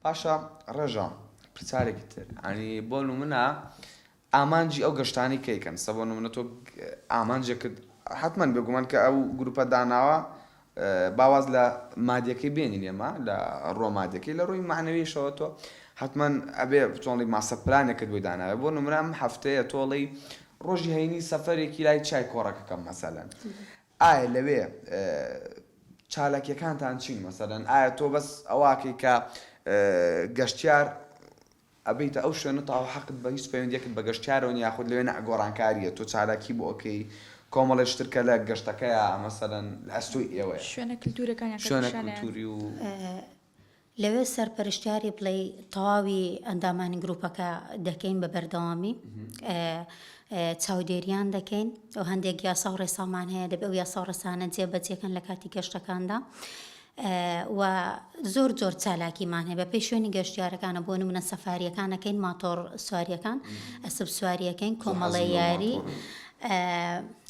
باشە ڕێژە پرسیارێکی تر ینی بۆ نمونە ئامانجی ئەو گەشتانی کەیکەن سە بۆ نمونە تۆ ئامانجێکت حتمما بێگومان کە ئەو گروپە داناوە باواز لە مادیەکەی بێنین ئێمە لە ڕووە مادیەکەی لە ڕووی مەعنەویشەوە تۆ حتمما ئەبێ چۆنڵی ماستەر پلانێکت بۆی داناوێ بۆ نمونە ئەم هەفتەیە تۆڵی ڕۆژی هەینی سەفەرێکی لای چای کۆڕەکەکەم مەسەلەن ئایا لەوێ چالاکیەکانتان چین مەسەلەن ئایا تۆ بەس ئەوواکەی کە گەشتیار ئەبەیتە ئەو شوێنە تاوە حەقت بە هیچ پەیوەندیەکت بە گەشتیارەوە نیە یاخود لەوێ نا گۆڕانکاریە تۆ چالاکی بۆ ئەکەی کۆمەڵێ شتر کە لە گەشتەکەیا مەسەلەن لە ئەستۆی ئێوەیە. شوێنە کلتوریەکان یان کە شوێنە پیشانیان. کلتوری و. لەوێ سەرپەرشتیاری بڵێی تەواوی ئەندامانی گروپەکە دەکەین بە بەردەوامی چاودێریان دەکەین و هەندێک یاسا و ڕێسامان هەیە دەبێ ئەو یاسا و ڕێسانە جێبەجێکەن لە کاتی گەشتەکاندا. و زۆر جۆر چالاکیمان هەیە بەپێی شوێنی گەشتیارەکانە بۆ نمونە سەفاریەکان ئەکەین ماتۆڕ سواریەکان ئەسپ سواریەکەین کۆمەڵە یاری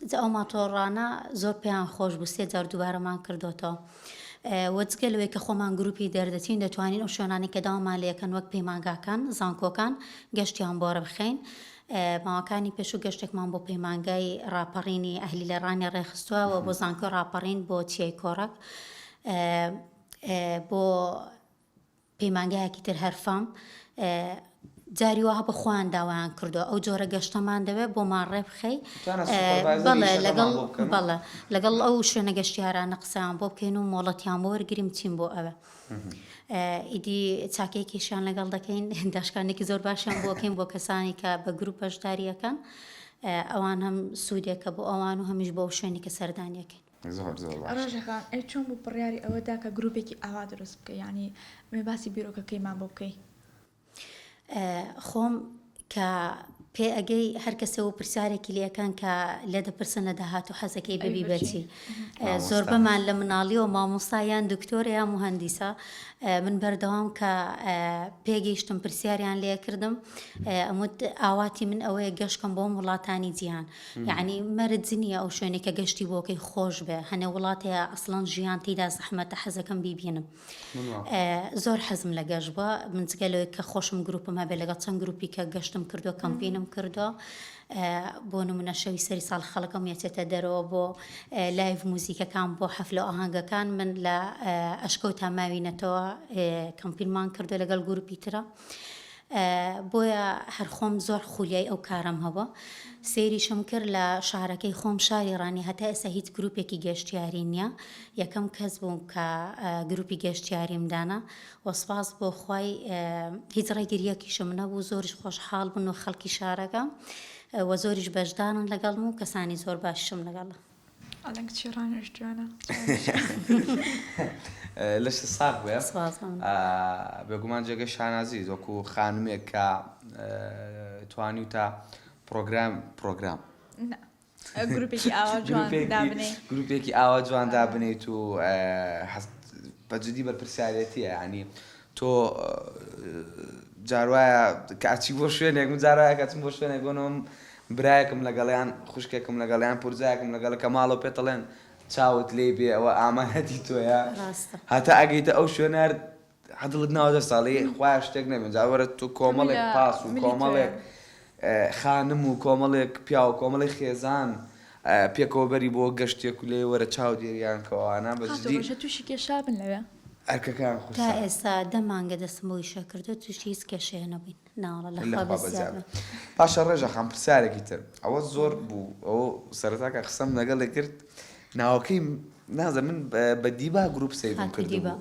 جا ئەو ماتۆڕانە زۆر پێیان خۆش بوو سێ جار دووبارەمان کردوتەوە وەجگە لەوەی کە خۆمان گروپی دەردەچین دەتوانین ئەو شوێنانی کە داوامان لەکەن وەک پەیمانگاکان زانکۆکان گەشتیان بۆ ڕێبخەین ماوەکانی پێشوو گەشتێکمان بۆ پەیمانگای ڕاپەڕینی ئەهلی لە ڕانیە ڕێکخستووە و بۆ زانکۆی ڕاپەڕین بۆ چیای کۆڕەک بۆ پەیمانگایەکی تر هەرفام جاری وا هەبوو خۆیان داوایان کردووە ئەو جۆرە گەشتەمان دەوێت بۆمان ڕێ بخەی بەڵێ لەگەڵ بەڵێ لەگەڵ ئەو شوێنە گەشتیارانە قسەیان بۆ بکەین و مۆڵەتیان بۆ وەرگرین بچین بۆ ئەوێ ئیدی چاکەیەکیشیان لەگەڵ دەکەین داشکانێکی زۆر باشیان بۆکەین بۆ کەسانی کە بە گروپ بەشداریەکەن ئەوان هەم سوودێکە بۆ ئەوان و هەمیش بۆ شوێنی کە سەردانیەکەین. زۆر زۆر باش. ڕێژە خان ئەی چۆن بوو بڕیاری ئەوە دا کە گروپێکی ئاوا دروست بکەی یانی ئەمێ باسی بیرۆکەکەیمان بۆ بکەی؟ خۆم کە پێ ئەگەی هەر کەسێ و پرسیارێکی لێ ئەکەن کە لێ دەپرسن لە داهاتوو حەزەکەی ببی بە چی زۆربەمان لە مناڵیەوە مامۆستا یان دکتۆرە یا موهەندیسە من بەردەوام کە پێگەیشتم پرسیاریان لێ کردم ئەموت ئاواتی من ئەوەیە گەشتکەم بۆم وڵاتانی جیهان یعنی مەرج نییە ئەو شوێنێک کە گەشتی بۆکەی خۆش بێ هەنێ وڵات هەیە ئەسڵەن ژیان تێیدا زەحمەتە حەزەکەم بیبینم زۆر حەزم لە گەشت بووە من جگە لەوەی کە خۆشم گروپم هەبێت لەگەڵ چەند گروپی کە گەشتم کردووە کەمپینم کردووە بۆ نمونە شەوی سەری ساڵ خەڵکم یەچێتە دەرەوە بۆ live موزیکەکان بۆ حەفلە و ئاهەنگەکان من لە ئەشکەوت تا ماوینەتەوە کەمپینمان کردو لەگەڵ گروپی ترە بۆیە هەر خۆم زۆر خولیای ئەو کارەم هەبوو سەیریشم کرد لە شارەکەی خۆم شاری ڕانی هەتا ئێستا هیچ گروپێکی گەشتیاری نییە یەکەم کەس بووم کە گروپی گەشتیاریم دانا و سوپاس بۆ خوای هیچ ڕێگریەکیشم نەبوو زۆریش خۆشحاڵ بوون و خەڵکی شارەکە و زۆریش بەشدارن لەگەڵم و کەسانی زۆر باشیشم لەگەڵە. ئەڵێن کچی ڕانیەش جوانە. لەشت ساغ بێ. سپاس مەمنون. بێگومان جێگەی شانازیت وەکو خانمێک کە توانیوتە پڕۆگرام پڕۆگرام. نا. گروپێکی ئاوا جوان دابنێی. گروپێکی ئاوا جوان دابنێیت و هەست بە جدی بەرپرسیارێتیە یانی تۆ جاروایە کە ئەچی بۆ شوێنێک من جاروایە کە ئەچم بۆ شوێنێک بۆ نمونە برایەکم لەگەڵیان خوشکێکم لەگەڵیان پورزایەکم لەگەڵ کە ماڵەوە پێتەڵێن چاوت لێی بێ ئەوە ئامانەتی تۆیە هەتا ئەگەیتە ئەو شوێنە عەدڵت ناوە دەست ئەڵێی خوایە شتێک نەبێ جا وەرە تۆ کۆمەڵێک پاس و کۆمەڵێک خانم و کۆمەڵێک پیاو و کۆمەڵێک خێزان پێکەوە بەری بۆ گەشتێک و لێ وەرە چاودێریان کەوانە بە جدی تووشی کێشا بن لەوێ ئەرکەکان قورسە. تا ئێستا دە مانگە دەستم بۆ ئیشە کردووە تووشی هیچ کێشەیە نەبووین ناوەڵا لە خوا بەزیاد بن. باشە ڕێژە خان پرسیارێکی تر ئەوە زۆر بوو ئەوە سەرەتا کە قسەم لەگەڵێ کرد ناوەکەی نازە من بە دیبا گروپ save م کردبوو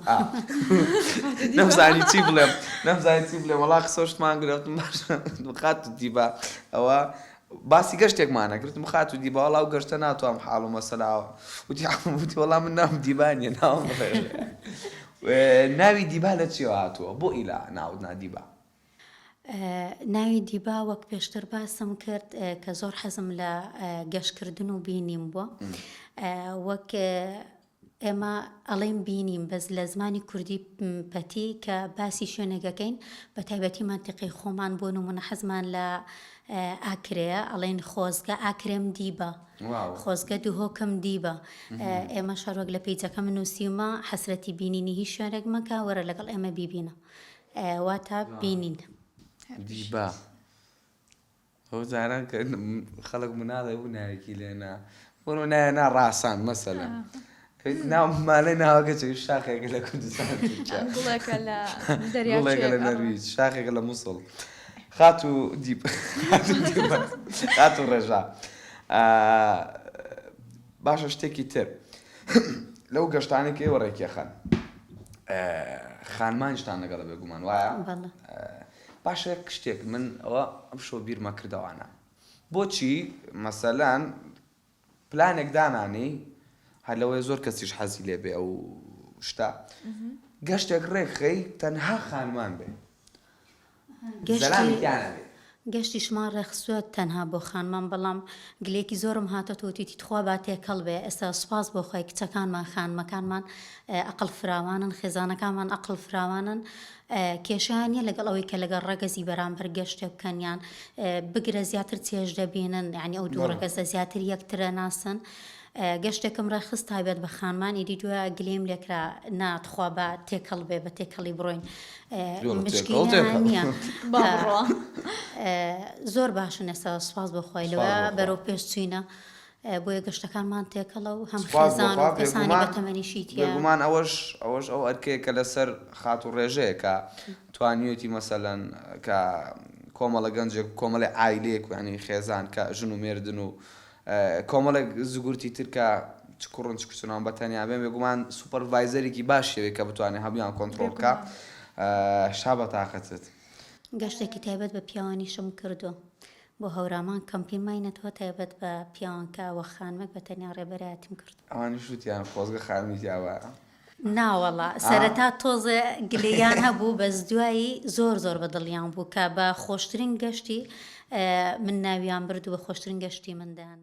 نەمزانی چی بڵێم نەمزانی چی بڵێم وەڵا قسە شتمان گرفتم خاتو دیبا ئەوە باسی گەشتێکمانە گرتم خاتو دیبا وەڵا و گەشتە ناتوانم حاڵ و مەسەلاوە وتی وتی وەڵا من ناوم دیبا نییە ناوم ناوی دیبا لە چیەوە هاتووە بۆ ئیلا ناوت نا دیبا ناوی دیبا وەک پێشتر باسم کرد کە زۆر حەزم لە گەشتکردن و بینیم بووە وەک ئێمە ئەڵێن بینیم بەس لە زمانی کوردی پەتی کە باسی شوێنێکەکەین بە تایبەتی مەنتیقەی خۆمان بۆ نمونە حەزمان لە ئاکرەیە ئەڵێن خۆزگە ئاکرێم دیبە خۆزگە دهۆکم دیبە ئێمە شەروەک لە page ەکەم نووسیومە حەسرەتی بینینی هیچ شوێنێک مەکە وەرە لەگەڵ ئێمە بیبینە. واتە بینین. دیبا ئەو جاران کە خەڵک مناڵێ بوو ناوێکی لێنا بۆ نایە نا ڕاسان مەسەلەن ناو مالەی ناوەکە چ شاخێکە لە کوردستان تورکیا گوڵێکە لە گوڵێکە لە نەرویج شاخێکە لە موسڵ خاتوو دیب خاتوو ڕێژا باشە شتێکی تر لەو گەشتانەی کە ئێوە ڕێکیەخەن خانمانیشتان لەگەڵە بێگومان وایە باشە شتێک من ئەوە ئەم شۆ بیرمە کردەوانە بۆچی مەسەلەن پلانێک دانانی هەر لەوەیە زۆر کەسیش حەزی لێ بێ ئەو شتە گەشتێک ڕێکخەی تەنها خانمان بێ زەلامی تیا نەبێ. گەشتیشمان ڕێکخستوە تەنها بۆ خانمان بەڵام گلەیەکی زۆرم هاتۆتەوە وتویتی تخوا با تێکەڵ بێ ئێستا سوپاس بۆ خوای کچەکانمان خانمەکانمان ئەقڵ فراوانن خێزانەکانمان ئەقڵ فراوانن کێشەیان نیە لەگەڵ ئەوەی کە لەگەڵ ڕەگەزی بەرامبەر گەشتێ بکەن یان بگرە زیاتر چێژ دەبینن یعنی ئەو دوو ڕەگەزە زیاتر یەکترە ناسن گەشتێکم ڕێکخست تایبەت بە خانمان ئیدی دوای گلەیم لێکرا نا تخوا با تێکەڵ بێ بە تێکەڵی بڕۆین مشکیلەیان نییە زۆر باشن ئێستا سوپاس بۆ خوای لەوە بەرەو پێش چوینە بۆیە گەشتەکانمان تێکەڵە و هەم خێزان و کەسانی بە تەمەنیشی تیایە. بێگومان ئەوەش ئەوەش ئەو ئەرکەیە کە لەسەر خاتوو ڕێژەیە کە توانیویەتی مەسەلەن کە کۆمەڵە گەنجێک کۆمەڵی عایلەیەک و یانی خێزان کە ژن و مێردن و کۆمەڵێک زگورتی تر کە چ کوڕن چ کچن بە تەنیا بێن بێگومان supervisor ێکی باشی ئەوێ کە بتوانێت هەموویان کۆنترۆڵ بکا شا بە تاقەتت. گەشتێکی تایبەت بە پیاوانیشم کردووە بۆ هەورامان کەمپین ماینەتەوە تایبەت بە پیاوان کە وە خانمێک بە تەنیا ڕێبەرایەتیم کرد. ئەوانیش وتیان خۆزگە خانمی تیا بایە. ناوەڵا سەرەتا تۆزێ گلەییان هەبوو بەس دوایی زۆر زۆر بە دڵیان بوو کە بە خۆشترین گەشتی من ناویان برد و بە خۆشترین گەشتی من دایان.